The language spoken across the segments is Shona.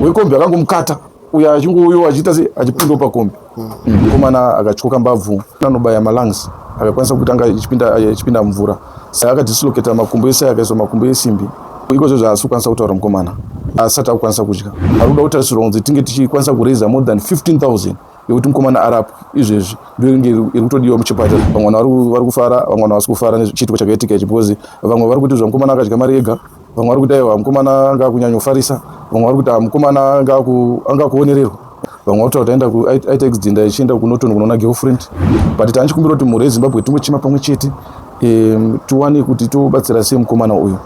Wekombi akangomukata uyo achingouyo achiita se achipindawo pakombi. Mukomana akatyoka mbabvu, anobaya malungs akakwanisa kutanga ichipinda mvura, saka akadislocata makumbo ese, akaiswa makumbo esimbi. Ikozvo zvaasi kukwanisa kutaura mukomana, asati akukwanisa kudya. Ari kuda kutarisirwa kunzi tinge tichikwanisa kuraiza more than 15,000 yekuti mukomana arapwe. Izvezvi ndio inge iri kutodiwa muchipatara. Vamwe vanhu vari kufara, vamwe vanhu havasi kufara nechiitiko chakaitika ichi, because vamwe vari kuti zva mukomana akadya mari ega, vamwe vari kuti aiwa mukomana anga akunyanyofarisa, vamwe vari kuti mukomana anga akuonererwa, vamwe vari kutaura kuti aita accident achienda kuNorton kunoona girlfriend. But tandichikumbira kuti mhuri yeZimbabwe tingochema pamwe chete, tiwane kuti tobatsira sei mukomana uyu.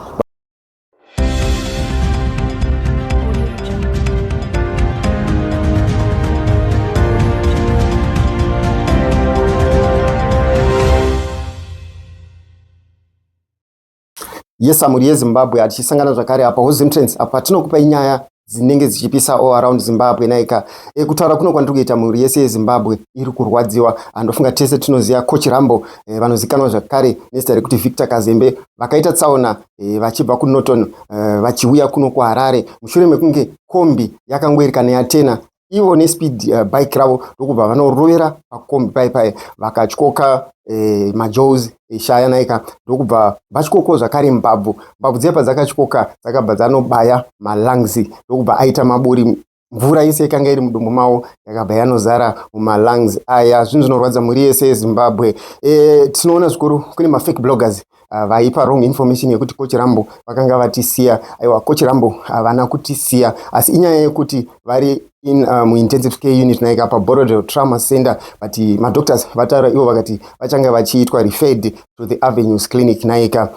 Yes, mhuri yeZimbabwe, atichisangana zvakare apa Hozim Trends, apa tinokupai nyaya dzinenge dzichipisa all around Zimbabwe. Naika kutaura kuno kwandiri kuita, mhuri yese yeZimbabwe iri kurwadziwa. Andofunga tese tinoziva Coach Rambo, vanozikanwa zvakare nezita rekuti Victor Kazembe, vakaita tsaona vachibva kuNorton vachiuya kuno kuHarare mushure mekunge kombi yakangoerekana yatena ivo nespeed bike ravo, ndokubva vanorovera pakombi pai pai, vakatyoka majaws eshaya. Naika ndokubva vatyokawo zvakare mbabvu. Mbabvu dziya padzakatyoka dzakabva dzanobaya malungs, ndokubva aita maburi. Mvura yese yakanga iri mudumbu mavo yakabva yanozara mumalungs aya. Zvinhu zvinorwadza mhuri yese yeZimbabwe. Tinoona zvikuru kune mafake bloggers vaipa wrong information yekuti Coach Rambo vakanga vatisiya. Aiwa, Coach Rambo havana kutisiya, asi inyaya yekuti vari in muintensive care unit naika paBorrowdale Trauma Center, but madoctors vataura ivo vakati vachanga vachiitwa referred to the Avenues Clinic. Naika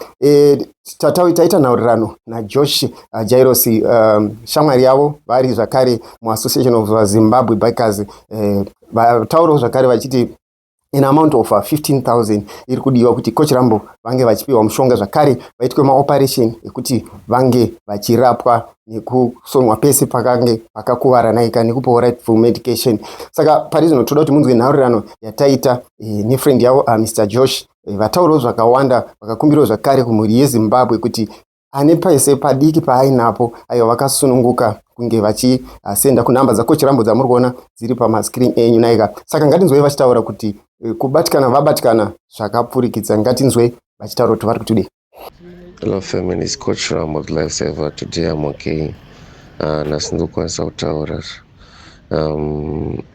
taita nhaurirano naJosh Jairos, shamwari yavo, vari zvakare muAssociation of Zimbabwe Bikers. Vataurawo zvakare vachiti an amount of 15,000 iri kudiwa kuti Coach Rambo vange vachipiwa mushonga, zvakare vaitwe maoperation ekuti vange vachirapwa nekusonwa pese pakange pakakuvara, naika nekupiwa rightful medication. Saka pari zvino toda kuti munzwe nhaurirano yataita nefriend yavo, Mr Josh. Vataurawo zvakawanda, vakakumbirawo zvakare kumhuri yeZimbabwe kuti ane pese padiki paainapo, aiwa, vakasununguka kunge vachisenda kunhamba dzaCoach Rambo dzamuri kuona dziri pamascreen enyu. Naika saka ngatinzwei vachitaura kuti kubatikana vabatikana zvakapfurikidza. Ngatinzwei vachitaura kuti vari kutidei. Hello family, it's Coach Rambo the Lifesaver. Today I'm okay. Nhasi ndokwanisa kutaura.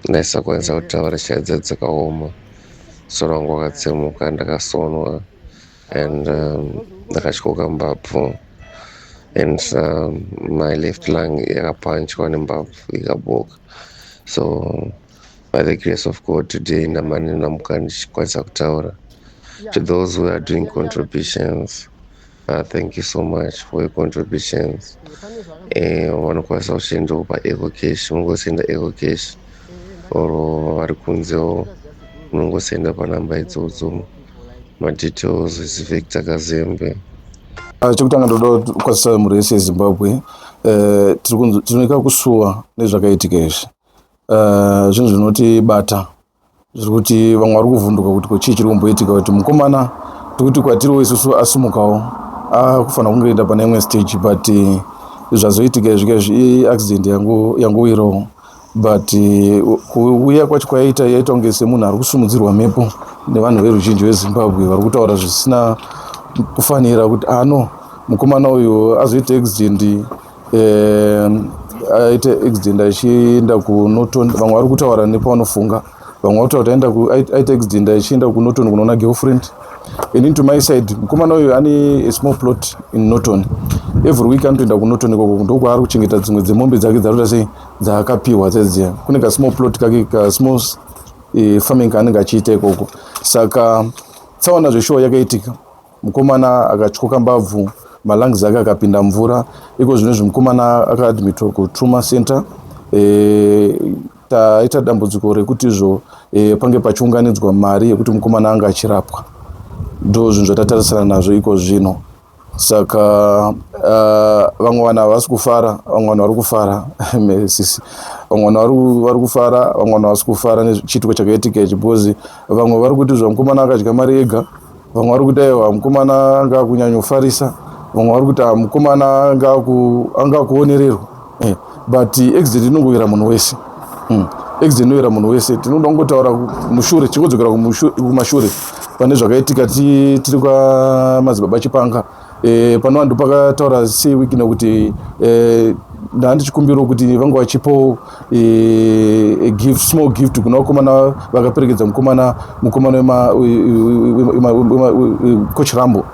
Ndaisakwanisa kutaura, shaya dzakaoma. Musoro wangu wakatsemuka, ndakasonwa and ndakatyoka mbabvu and my left lung yakapanchwa nembabvu ikaboka. So by the grace of God today ndamani ndamuka ndichikwanisa kutaura. To those who are doing contributions, thank you so much for your contributions. Vanokwanisa kushendawo paEcoCash, mungosenda EcoCash, or vari kunzewo munongosenda panhamba idzodzo. Madetails is Victor Kazembe. Chekutanga ndoda kukwazisa mhuri yese yeZimbabwe. Tinoika kusuwa nezvakaitika izvi. Zvinhu zvinotibata zviri kuti vamwe vari kuvhunduka kuti ko chii chiri kumboitika, kuti mukomana tikuti kwatiriwo isusu asumukawo, akufanira kunge enda pane imwe stage, but zvazoitika izvi kaizvi iaccident yangowirawo. But kuuya kwacho kwaita yaita kunge semunhu ari kusumudzirwa mhepo nevanhu veruzhinji veZimbabwe vari kutaura zvisina kufanira kuti ano mukomana uyu azoita accident, aite accident achienda kuNorton. Vamwe vari kutaura nepavanofunga, vamwe vari kutaura kuti aita accident achienda kuNorton kunoona girlfriend. And into my side, mukomana uyu ane a small plot in Norton. Every week anotoenda kuNorton ikoko, ndokwaari kuchengeta dzimwe dzemombe dzake dzarikuita sei dzaakapiwa dzedziya. Kune kasmall plot kake, kasmall farming kaanenge achiita ikoko. Saka tsaona zveshuwa yakaitika, mukomana akatyoka mbabvu, malungs ake akapinda mvura. Iko zvino izvi mukomana akaadmitwa kutrauma center. Taita dambudziko rekuti izvo pange pachiunganidzwa mari yekuti mukomana anga achirapwa. Ndo zvinhu zvatatarisana nazvo iko zvino. Saka vamwe vanhu havasi kufara, vamwe vanhu vari kufara sisi, vamwe vanhu vari kufara, vamwe vanhu havasi kufara nechiitiko chakaitika ichi, because vamwe vari kuti zva mukomana akadya mari ega, vamwe vari kuti aiwa mukomana anga akunyanyofarisa, vamwe vari kuti mukomana anga akuonererwa. But accident inongowira munhu wese. Accident inowira munhu wese. Tinoda kungotaura mushure, tingodzokera kumashure pane zvakaitika tiri kwamadzibaba Chipanga. Panova ndo pakataura seWicknell kuti ndaa ndichikumbirawo kuti vanga vachipawo gift, small gift kuna vakomana vakaperekedza mukomana coach Rambo,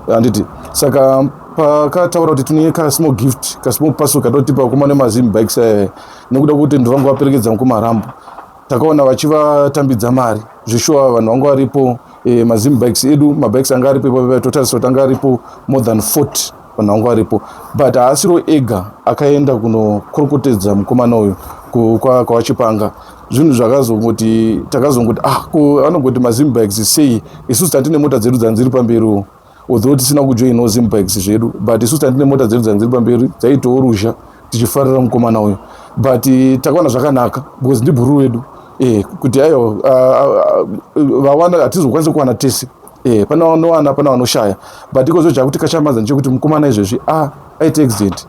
handiti? Saka pakataura kuti tine kasmall gift, kasmall parcel katotipa vakomana vemaZim bikes aya, nekuda kwekuti ndovanga vaperekedza mukoma Rambo. Takaona vachivatambidza mari zvishuwa, vanhu vanga varipo, maZim bikes edu, mabikes anga aripo ipapo. Totarisa kuti anga aripo more than 40, vanhu vanga varipo, but haasiro ega akaenda kunokorokotedza mukomana uyu kwaVaChipanga. Zvinhu zvakazongoti, takazongoti, ah, ko anongoti maZim bikes sei? Isusu tandine mota dzedu dzanziri pamberi, although tisina kujoinawo Zim bikes zvedu, but isusu tandine mota dzedu dzanziri pamberi, dzaitawo ruzha tichifarira mukomana uyu. But takaona zvakanaka because ndibhuru wedu, kuti aiwa, vawana hatizokwanisi kuwana tese. Pane vanowana, pane vanoshaya. But ikozvo chakuti kachamadza ndechekuti mukomana izvezvi aita accident,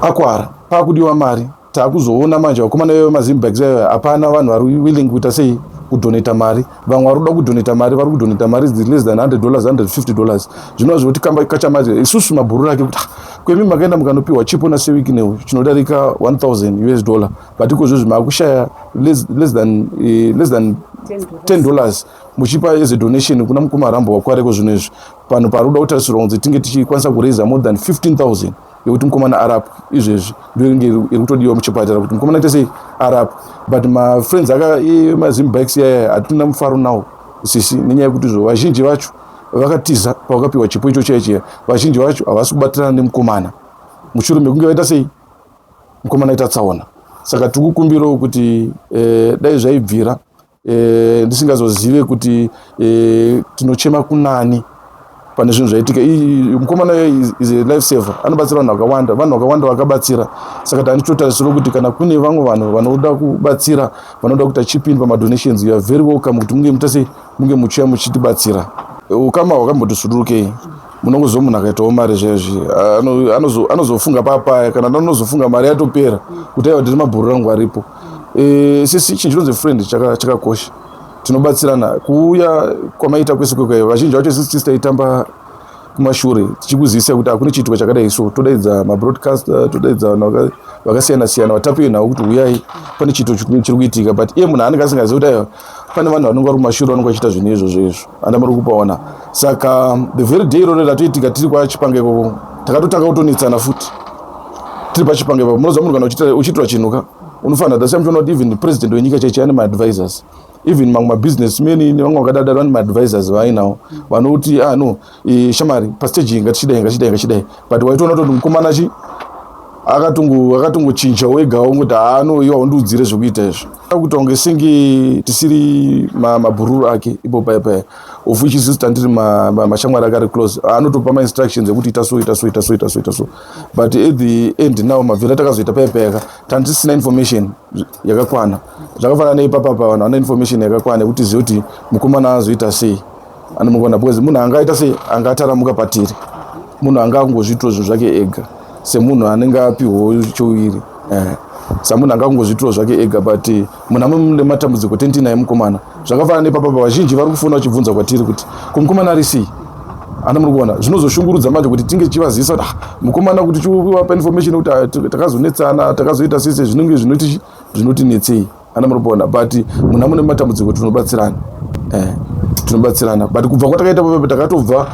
akwara, paakudiwa mari. Taakuzoona manje vakomana vemaZim bikes ayo, hapana vanhu vari willing kuita sei, kudonata mari. Vamwe vari kuda kudonata mari, vari kudonata mari dziri less than $100, $150. Zvinova zvekuti kachamazi isusu mabhururu ake kuti, ah, kwemi makaenda mukanopiwa chipo naseWicknell chinodarika 1000 US dollar, but ikozvozvi maakushaya less than $10 muchipa as a donation kuna mukoma Rambo wakwareko. Zvino izvi panhu pari kuda kutarisirwa kunzi tinge tichikwanisa kuraisa more than 15,000 yekuti mukomana arapwe. Izvezvi ndoinge iri kutodiwa muchipatara kuti mukomana aite sei, arapwe. But mafriends aka emaZim bikes yaya hatina mufaro nawo sisi, nenyaya yekuti zvo vazhinji vacho vakatiza pavakapiwa chipo icho chaiya chiya. Vazhinji vacho havasi kubatirana nemukomana mushure mekunge vaita sei, mukomana aita tsaona. Saka tiri kukumbirawo kuti dai zvaibvira, ndisingazozive kuti tinochema kunani pane zvinhu zvaitika. Mukomana is a life saver, anobatsira vanhu vakawanda, vanhu vakawanda vakabatsira. Saka tanichotarisiro kuti kana kune vamwe vanhu vanoda kubatsira, vanoda kuita chip in pamadonations, you are very welcome kuti munge muita sei, munge muchiuya muchitibatsira. Ukama hwakamboti sudurukei, munongozwa munhu akaitawo mari zvezvi anozofunga papaya, kana anozofunga mari yatopera kuti aiwa, ndiri mabhuru rangu aripo. Sisi, chinhu chinonzi friend chakakosha, tinobatsirana. Kuuya kwamaita kwese kwekwayo, vazhinji vacho isusu tisi taitamba kumashure tichikuzivisa kuti hakune chiitiko chakadai, so todaidza mabroadcaster, todaidza vanhu vakasiyana siyana, vatapi venhau kuti uyai, pane chiito chiri kuitika. But iye munhu anenge asingazivi kuti aiwa, pane vanhu vanenge vari kumashure vanenge vachiita zvinhu izvozvo izvo, anda muri kupaona. Saka the very day iroro ratoitika tiri kwaChipanga ikoko, takatotanga kutonetsana futi tiri paChipanga ipapo. Munoziva munhu kana uchiitirwa chinhu ka, unofanira dasa muchiona kuti even president wenyika chaicho ane maadvisors, even mamwe mabusinessmen nevamwe vakadadaro vane maadvisors vainawo vanoti, ah no, shamari, pastage ngatichidai, ngatichidai, ngatichidai. But waitoona kuti mukomana chi akatongochinja wegawo ngoti haano, iwa undiudzire zvekuita izvo, kuita kunge senge tisiri mabhururu ake ipo paya paya, of which isusu tandiri mashamwari ake ari close. Anotopa mainstructions ekuti ita so, ita so, ita so, ita so, ita so. But at the end now, mabvira takazoita paya payaka, tandisina information yakakwana. Zvakafanana neipapapa, vanhu vana information yakakwana yekuti zive kuti mukomana azoita sei, anomukona, because munhu angaita sei, angataramuka patiri, munhu anga angozviitiro zvinhu zvake ega semunhu anenge apiwawo chouviri, samunhu anga angozviitiro zvake ega. But munhu amwe mune matambudziko tendinaye mukomana. Zvakafanana nepapapa, vazhinji vari kufona vachibvunza kwatiri kuti ko mukomana ari sei, ana muri kuona. Zvinozoshungurudza manje kuti tinge tichivazivisa kuti, ah, mukomana, kuti tichivapa information yekuti, ah, takazonetsana, takazoita sese, zvinenge zvinotinetsei, ana muri kuona. But munhu amune matambudziko tinobatsirana, tinobatsirana. But kubva kwatakaita papapo, takatobva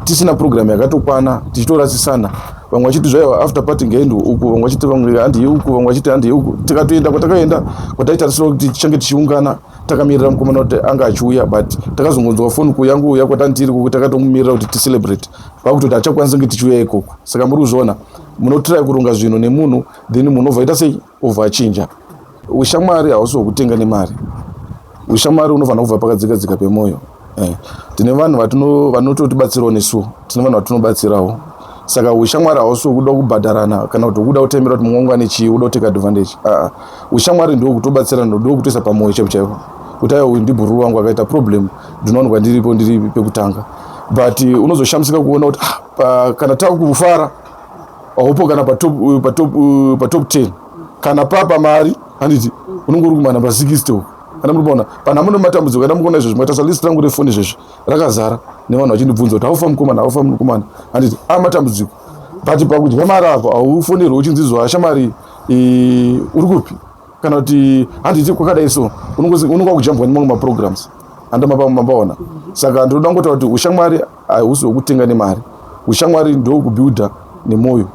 tisina program yakatokwana, tichitorasisana, vamwe vachiti zvaiwa after party ngaendwe uku, vamwe vachiti vamwe handiye uku, vamwe vachiti handiye uku. Tikatoenda kwatakaenda kwataitarisira kuti tichange tichiungana takamirira mukomana kuti anga achiuya, but takazongonzwa foni kuyangu uya kwatandiri kuku, takatomumirira kuti ticelebrate, pakutoti hachakwanisi kunge tichiuya ikoko. Saka muri kuzviona, munotry kuronga zvinhu nemunhu, then munhu obva aita sei, obva achinja. Ushamwari hausi hwekutenga nemari. Ushamwari unofanira kubva pakadzika dzika pemwoyo. Tine vanhu vanototibatsirawo, nesuwo tine vanhu vatinobatsirawo. Saka ushamwari hausi hwekuda kubhadharana kana kuti hwekuda kutembera kuti mumwe wangu ane chii, uda kutake advantage. Aa, ushamwari ndokutobatsirana, ndokutoisa pamwoyo chaipo chaipo kuti aiwa, uyu ndibhururu wangu, akaita problem ndinowanikwa ndiripo, ndiri pekutanga. But unozoshamisika kuona kuti, ah, kana takufara Haupo kana patop 10 kana papa mari, handiti? Unenge uri kumanamba 60 uko. Kana muri kuona pana mune matambudziko, kana mukuona izvozvo, maita salist rangu refoni izvezvi rakazara nevanhu vachindibvunza kuti, "Haufa mukomana? Haufa mukomana?" Handiti? Amatambudziko. But pakudya mari apo, haufonerwi uchinzi, "Shamari, uri kupi?" kana kuti, "Handiti kwakadai?" So unonga kujambwa nemamwe maprograms andamambaona. Saka ndinoda kungotaura kuti ushamwari hausi hwekutenga nemari. Ushamwari ndokubuilda nemwoyo,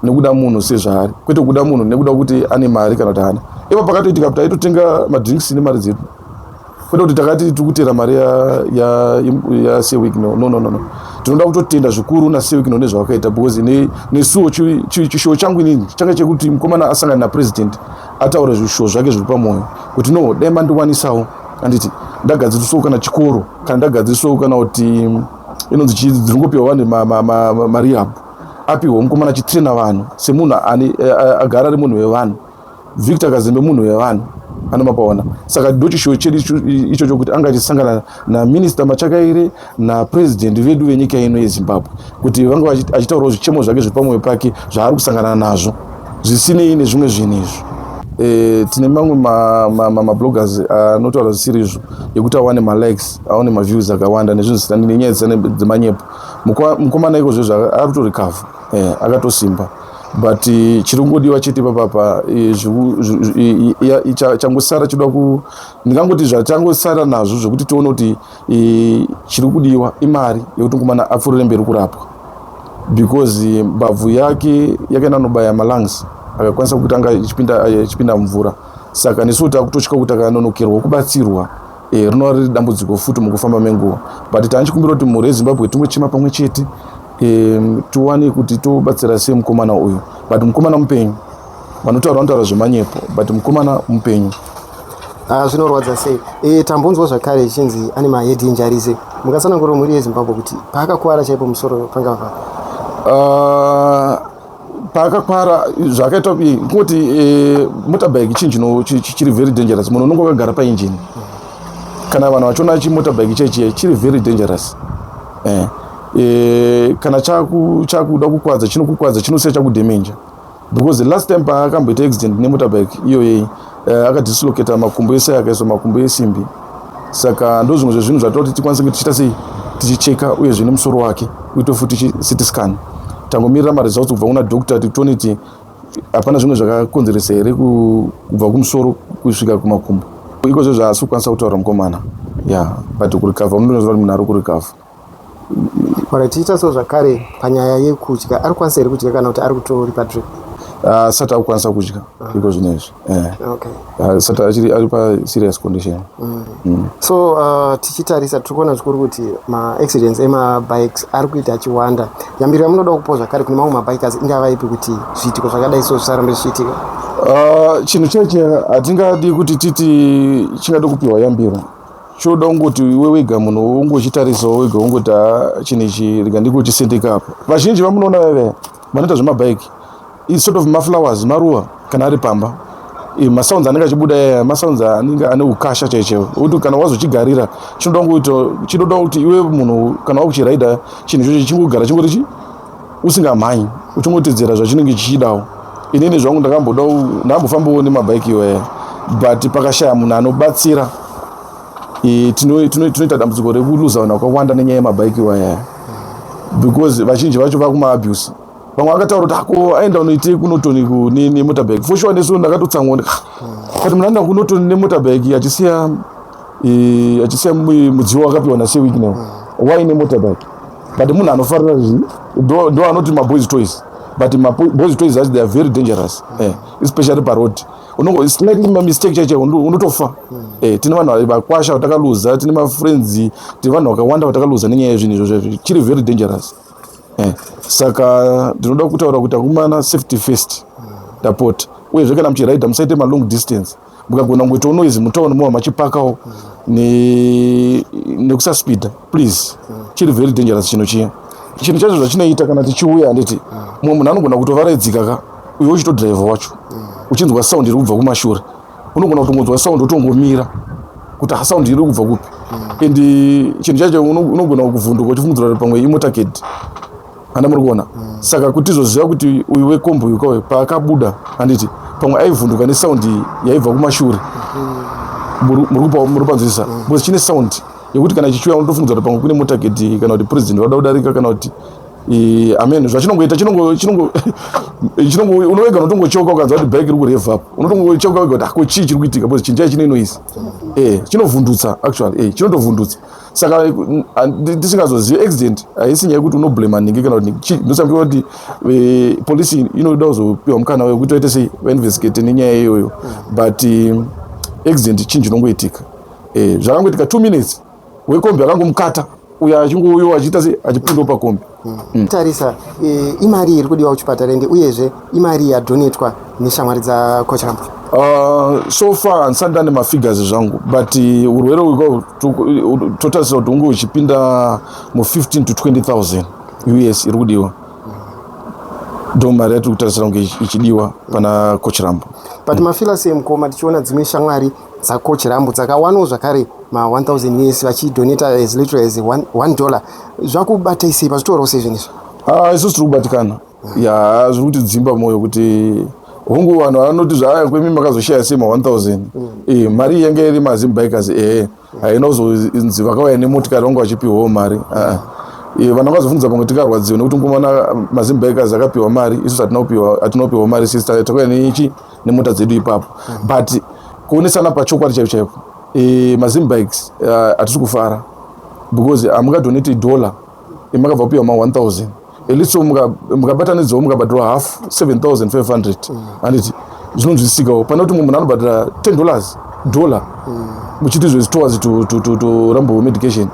nekuda munhu sezvaari, kwete kuda munhu nekuda kuti ane mari kana kuti haana. Ipo pakatoitika kuti aitotenga madrinks nemari dzedu, kwete kuti takati tiri kutera mari yaSir Wicknell. No, no, no, no. Tinoda kutotenda zvikuru naSir Wicknell nezvavakaita, because nesuwo chishuwo changu inini changa chekuti mukomana asangana napresident, ataura zvishuwo zvake zviri pamwoyo kuti, "No, dai mandiwanisawo, handiti, ndagadzirisawo kana chikoro, kana ndagadzirisawo kana kuti inonzi chii dziringopiwa vanhu marehab." Apiwa mukomana achitraina vanhu semunhu agara ari munhu wevanhu. Victor Kazembe munhu wevanhu, anomapaona. Saka ndochishuwo chedu ichocho, kuti anga achisangana naminista Machakaire napurezidendi vedu venyika ino yeZimbabwe, kuti vanga achitaurawo zvichemo zvake zviri pamwoyo pake zvaari kusangana nazvo, zvisinei nezvimwe zvinhu izvo. Tine mamwe mabloggers anotaura zvisiri izvo, ekuti awane malikes, awane maviews akawanda nezvinhu zvisina, nenyaya dzisina, dzemanyepo. Mukomana iko zvezvo ari kutorecover, akatosimba, but chiri kungodiwa chete ipapapa, changosara chinoda ku, ndingangoti zvachangosara nazvo zvekuti tione kuti chiri kudiwa imari yekuti mukomana apfuurire mberi kurapwa, because mbabvu yake yakaenda nobaya malungs, akakwanisa kutanga ichipinda mvura. Saka nesuwo takutotya kuti akanonokerwa kubatsirwa, rinova riri dambudziko futi mukufamba menguva. But taanichikumbira kuti mhuri yeZimbabwe tingochema pamwe chete, tiwane kuti tobatsira sei mukomana uyu. But mukomana mupenyu. Vanotaura vanotaura zvemanyepo, but mukomana mupenyu. Ah, zvinorwadza sei. Tambonzwa zvakare ichinzi ane mahead injuries. Mungatsanangura mhuri yeZimbabwe kuti paakakwara chaipo musoro panga pa? Paakakwara zvakaita kungoti motorbike chinhu chiri very dangerous. Munhu unonge wakagara painjini, kana vanhu vachiona chimotorbike chechiya chiri very dangerous. Kana chakuda kukwadza, chinokukwadza, chinosiya chakudhemenja, because the last time paakamboita accident nemotorbike iyoyei, akadislocata makumbo ese, akaiswa makumbo esimbi. Saka ndo zvimwe zvezvinhu zvatoda kuti tikwanise kuti tichiita sei, tichicheka uyezve nemusoro wake uite futi CT scan. Tangomirira maresults kubva kuna doctor kuti tione kuti hapana zvimwe zvakakonzeresa here kubva kumusoro kusvika kumakumbo. Ikozvo zvaasi kukwanisa kutaura mukomana ya, but kurecover, unotoziva kuti munhu ari kurecover. Alright, tichiita so zvakare panyaya yekudya, ari kukwanisa here kudya kana kuti ari kutori padrip? Asati akukwanisa kudya iko zvinezvi. Sati achiri ari paserious condition. So tichitarisa, tiri kuona zvikuru kuti maaccidents emabikes ari kuita achiwanda. Yambiro yamunoda kupawo zvakare kune mamwe mabikers ingava ipi, kuti zviitiko zvakadai so zvisarambe zvichiitika? Chinhu cheche hatingadi kuti titi chingade kupiwa yambiro. Choda kungoti iwe wega munhu ungochitarisawo wega, ungoti, "Ha, chinhu ichi rega ndikuchisendeka apa." Vazhinji vamunoona veve vanoita zvemabhaiki is sort of maflowers, maruva kana ari pamba. Masounds anenge achibuda aya masounds anenge ane ukasha chaichaiwo, kuti kana wazochigarira chinoda kungoita, chinoda kuti iwe munhu kana wakuchiraidha chinhu ichocho chingogara chingori chi usingamhanyi, uchingotedzera zvachinenge chichidawo. Inini zvangu ndakamboda, ndambofambawo nemabhaiki iwaya, but pakashaya munhu anobatsira, tinoita dambudziko rekuluza vanhu vakawanda nenyaya yemabhaiki iwaya, because vazhinji vacho vakumaabuse. Vamwe vakataura kuti ako aenda unoitei kuNorton nemotorbike. For sure nesu ndakatotsamwa kuti munhu aenda kuNorton nemotorbike achisiya mudziyo wakapiwa naSir Wicknell. Why nemotorbike? But munhu anofarira zvi ndo anoti maboys toys, but maboys toys acho, they are very dangerous, especially paroad. Unongo slightly mistake chaicho, unotofa. Tine vanhu vakwasha vatakaluza, tine mafriends, tine vanhu vakawanda vatakaluza nenyaya yezvinhu izvozvo. Chiri very dangerous. Saka ndinoda kutaura kuti akumana, safety first, ndapota. Uyezve kana muchiraidha, musaite malong distance. Mukagona kungoitawo noise mutauni mova machipakawo nekusaspida, please. Chiri very dangerous chinhu chiya. Chinhu chacho zvachinoita, kana tichiuya, handiti, mumwe munhu anogona kutovaraidzika ka, uye uchitodhiraivha wacho uchinzwa sound iri kubva kumashure, unogona kutongonzwa sound utongomira kuti ha, sound iri kubva kupi? And chinhu chacho unogona kuvhunduka uchifungidzira kuti pamwe imotorcade. Handa muri kuona? Saka kuti tizoziva kuti uyu wekombi uyu kauyu paakabuda, handiti pamwe aivhunduka nesound yaibva kumashure. Muri kupanzwisisa? Because chine sound yekuti kana chichiuya unotofungidzwa kuti pamwe kune motorcade, kana kuti president vada kudarika, kana kuti amen. Zvachinongoita chinongo unowega unotongocheuka ukanzwa kuti bike iri kurev up, unotongocheuka wega kuti ako chii chiri kuitika, because chinhu chai chine noise, chinovhundutsa actually, chinotovhundutsa. Saka tisingazozivi accident haisi nyaya yekuti unoblame nhingi kana kuti ndosaka kuti polisi inoda kuzopiwa mukana wekuti vaite sei, vainvestigate nenyaya iyoyo. But accident chinhu chinongoitika. Zvakangoitika 2 minutes, wekombi akangomukata uyo achingouyo achiita sei, achipindawo pakombi. Tarisa, imari iri kudiwa kuchipatara ende uyezve imari yadonetwa neshamwari dzaCoach Rambo? So far handisati ndane mafigures zvangu, but urwere uhwo totarisira kuti hunge huchipinda mu15 to 20,000 US iri kudiwa. Ndo mari yatiri kutarisira kunge ichidiwa pana Coach Rambo. But mafila sei, mukoma, tichiona dzimwe shamwari dzaCoach Rambo dzakawanawo zvakare ma1000 US vachidonata as little as $1? Zvakubatai sei pazvitorawo sei zvinhu izvi? Ah, isusu tiri kubatikana. Ya, zviri kuti dzimba mwoyo kuti hungu vanhu vanoti zvaya kwemi makazoshaya sei ma1000. Mari iyi yange iri maZimbikers, ehe, haina kuzonzi vakauya nemotikari vanga vachipiwawo mari. Ah. Vanhu vangazofungidza pamwe tikarwadziwa nekuti ngomana maZimbikers akapiwa mari, isusu hatina kupiwa mari. Sisi takauya nechi nemota dzedu ipapo. But kuonesana pachokwadi chaipo chaipo, maZimbikes hatisi kufara because hamungadonate dollar makabva kupiwa ma1000. At least mukabatanidzawo mukabhadhirwa half, 7500, handiti zvinonzwisisikawo, pane kuti mumwe munhu anobhadhira $10 dollar muchiti zvozi towards to Rambo medication.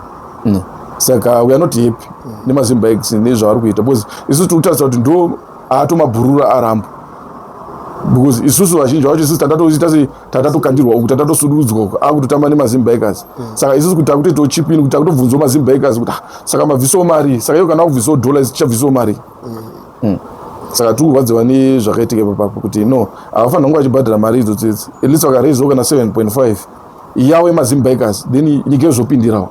Saka we are not happy nemaZimbikes nezvavari kuita, because isusu tiri kutarisa kuti ndo aatomabhurura aRambo, because isusu vazhinji vacho isusu tatatoita sei, tatatokandirwa uku, tatatosudurudzwa uku, akutotamba nemaZimbikers. Saka isusu kuti takutoitawo chipini kuti takutobvunzawo maZimbikers kuti, "Ah, saka mabvisawo mari?" Saka iyo kana akubvisawo dollar, isi tichabvisawo mari. Saka tiri kurwadziwa nezvakaitika ipapapo kuti no, havafanira kunge vachibhadhara mari idzodzo idzi. At least vakaraisawo kana 7.5 yawo emaZimbikers, then nyika yozopindirawo.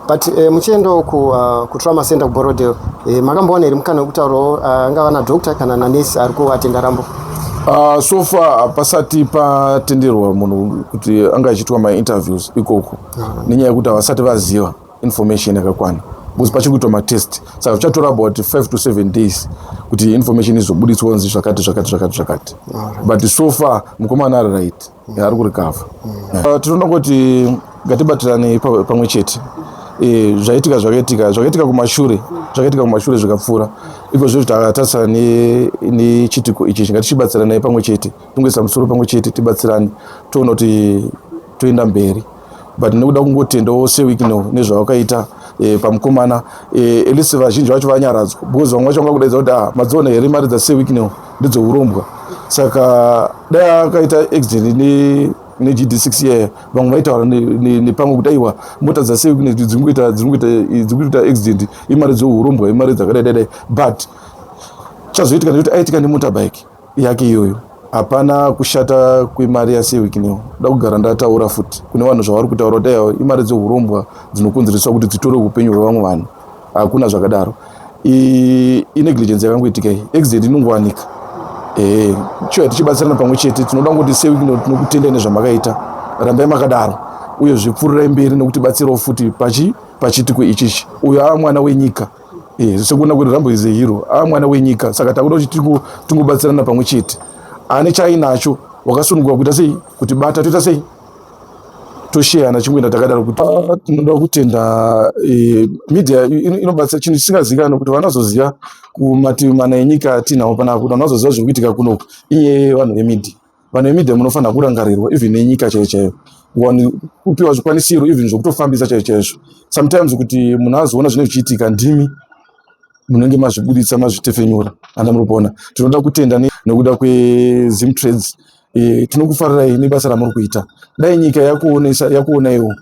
But muchiendawo kutrauma center kuBorrowdale, makambowana here mukana wekutaurawo angava nadoctor kana nanesi ari kuatenda Rambo? So far hapasati patenderwa munhu kuti anga achiitwa mainterviews ikoko nenyaya yekuti havasati vaziva information yakakwana, because pachiri kuitwa matest. Saka zvichatora about 5 to 7 days kuti information izobuditswa kunzi zvakati zvakati zvakati zvakati. But so far mukomana ari right, ari kurecover. Tinoona kuti ngatibatirane pamwe chete. Zvaitika zvakaitika, zvakaitika kumashure zvakaitika kumashure, zvikapfuura. Iko zvino takatarisana nechitiko ichi, ngatichibatsiranai pamwe chete, tingoisa musoro pamwe chete, tibatsirane, toona kuti toenda mberi. But nekuda kungotendawo seWicknell nezvavakaita pamukomana, at least vazhinji vacho vanyaradzwa, because vamwe vacho vanga kudaidza kuti, ah, madziona here mari dzaseWicknell ndedzeuromba. Saka dai akaita accident neGD6 iyaya, vamwe vaitaura nepamwe kuti aiwa, mota dzaseWicknell dziri kuita accident imari dzeurombwa, imari dzakadai dai dai. But chazoitika ndekuti aitika nemotorbike yake iyoyo. Hapana kushata kwemari yaseWicknell. Da kugara ndataura futi kune vanhu zvavari kutaura kuti aiwa, imari dzeurombwa dzinokonzereswa kuti dzitore upenyu hwevamwe vanhu. Hakuna zvakadaro. Inegligence yakangoitika iyi. Accident inongowanika. Ehe, chiuya tichibatsirana pamwe chete. Tinoda kungoti seWicknell tinokutendai nezvamakaita, rambai makadaro, uye zvipfuurirai mberi nokutibatsirawo futi pachiitiko ichichi. Uyo ava mwana wenyika. Sekuona kuti Rambo is a hero, ava mwana wenyika. Saka takuda kuti tingobatsirana pamwe chete. Ane chainacho wakasununguka kuita sei, kuti bata, toita sei, tosheyana, chingoenda takadaro. Kuti tinoda kutenda media inobatsira chinhu chisingazivikanwi kuti vanozoziva kumativi mana enyika atinawo panapa, kuti vanhu vazoziva zviri kuitika kunoku inyaya yevanhu vemedia. Vanhu vemedia munofanira kurangarirwa, even nenyika chaiyo chaiyo, kupiwa zvikwanisiro, even zvokutofambisa chaizvo chaizvo. Sometimes kuti munhu azoona zvinenge zvichiitika, ndimi munenge mazvibuditsa, mazvitefenyura. Anda muri kuona, tinoda kutenda nekuda kweZimtrades. Tinokufarirai nebasa ramuri kuita. Dai nyika yakuonesa, yakuonaiwo,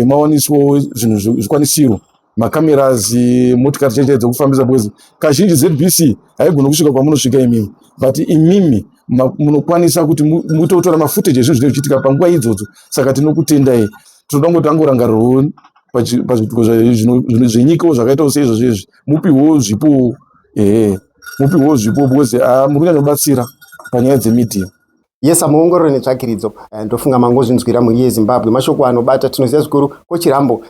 mawaniswawo zvinhu zvikwanisiro, macameras, motikari chaidzo dzekufambisa, because kazhinji ZBC haigoni kusvika kwamunosvika imimi. But imimi munokwanisa kuti mutotora mafootage ezvinhu zvinenge zvichiitika panguva idzodzo. Saka tinokutendai. Tinoda kungoti angorangarirwawo. Pazvituko zvenyikawo zvakaitawo seizvozvo izvi, mupiwewo zvipo, ehe, mupiwewo zvipo because muri kunyanyobatsira panyaya dzemedia. Yes, muongororo netsvakiridzo. Ndofunga mangozvinzwira, mhuri yeZimbabwe, mashoko anobata. Tinoziva zvikuru Coach Rambo,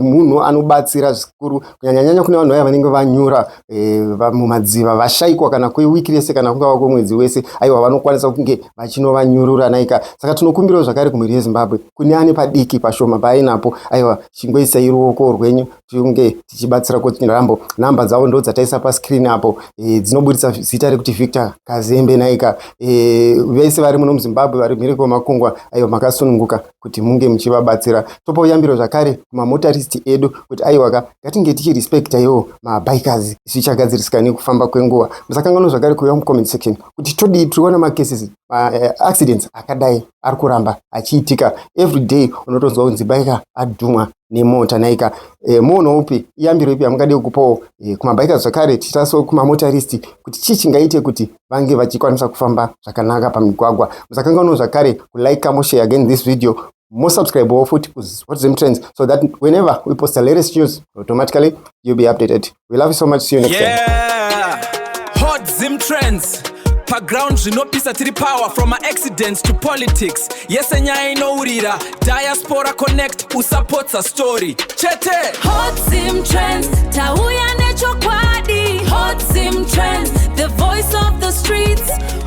munhu anobatsira zvikuru, kunyanyanyanya kune vanhu vaya vanenge vanyura mumadziva, vashayikwa kana kwewiki rese kana kungava kwemwedzi wese. Aiwa, vanokwanisa kunge vachinovanyurura naika. Saka tinokumbirawo zvakare kumhuri yeZimbabwe, kune ane padiki pashoma paainapo, aiwa, chingoisai ruoko rwenyu tinge tichibatsira Coach Rambo. Nhamba dzavo ndo dzataisa pascreen apo, dzinoburitsa zita rekuti Victor Kazembe naika. Vese vari muno muZimbabwe, vari mhiri kwemakungwa, aiwa, makasununguka kuti munge muchivabatsira. Topa uyambiro zvakare kumamotorist edu kuti aiwaka, ngatinge tichirespekta iwo mabikers, zvichagadzirisika nekufamba kwenguva. Musakanganwa zvakare kuuya mucomment section kuti todii. Tiriona macases, accidents akadai ari kuramba achiitika every day. Unotonzwa kunzi biker adhumwa nemota naika. Muono upi, iyambiro ipi yamungade kupawo kumabikers, zvakare tichitaso kumamotorist, kuti chii chingaite kuti vange vachikwanisa kufamba zvakanaka pamigwagwa? Musakanganwa zvakare kulike, moshare again this video, mosubscribe futi Hot Zim Trends, so that whenever we post the latest news, automatically you'll be updated. We love you so much. See you next time. Yeah, Hot Zim Trends paground, zvinopisa, tiri power. From accidents to politics, yese nyaya inourira. Diaspora Connect, usapotsa story chete. Hot Zim Trends, tauya nechokwadi. Hot Zim Trends, the voice of the streets.